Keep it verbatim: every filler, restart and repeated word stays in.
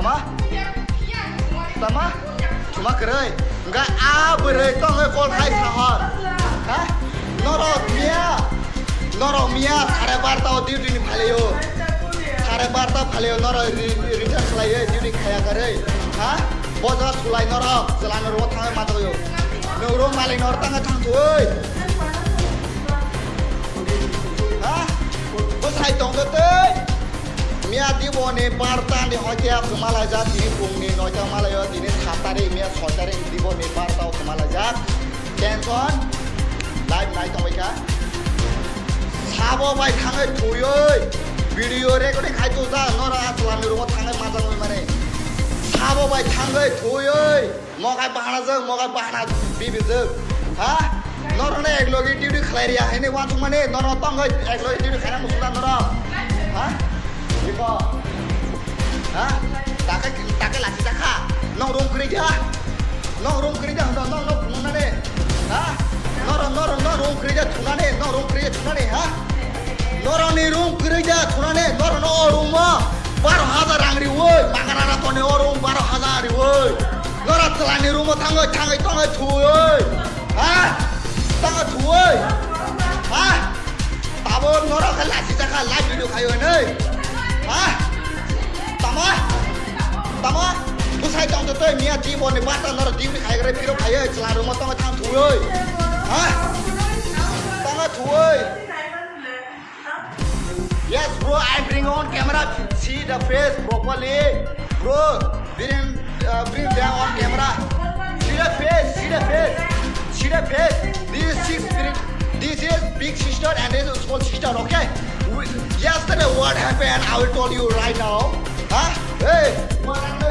Ma? Tama? Tuma kwrwi. Hwnkhe a bwrwi tongwi call khai sahor. Ha? Norok miya. Norok miya sare barta o duty ni phalio. Sare barta phalio norok re-, re-, return khlaiwi duty khaya kwrwi. Ha? Boja sulai norok chwla norok thangwi ma tongyo. Nwng room malik norok tangwi thang thwi. Ha? Bwsai tongkhe tei? Miya diboni barta ni hoitea kwmalaijak, tini pungni noita malaio, tini sat tarik, miya soi tarik diboni barta o kwmalaijak. Tension, live nai tongbaikha. Sabo bai thangwi thwiwi video recording khai tongsa, nora chwla ni rogo thangwi majangwi mani. Sabo bai thangwi thwiwi. Mokai bahana jwk, mokai bahana bibi jwk. Ha? Norokno ek logi duty khlai riya hini uansukmani, norok tongwi ek logi duty khaina muchungda norok. Ha? Iko. Ha? Take, take lachi jakha. Nong room kwrwi ja. Nong room kwrwi ja, nong, nong, nong, nong nani. Ha? Norok, norok, nong room kwrwi ja thunani, nong room kwrwi ja thunani, ha? Norokni room kwrwi ja thunani, norokno o room o baro hajar rang riwi, makarara toni o room baro hajar riwi. Norok chwlani room o thangwi, thangwi, tongwi thuwi. Ha? Tongwi thuwi. Ha? Tabo norok khe lachi jakha, live video khayo hinwi. Ha? Tama? Tama? Bwsai tongtwtwi miya diboni barta norok duty khai kwrwi phirok khaiwi chwla room o tongwi thang thuwi. Ha? Tongwi thuwi. Yes, bro, I bring on camera. See the face properly. Bro, bring, uh, bring them on camera. See the face, see the face. See the face. This is six spirit. This is big sister and this is small sister, okay? We, yesterday what happened, I will tell you right now. Huh? Hey, what happened?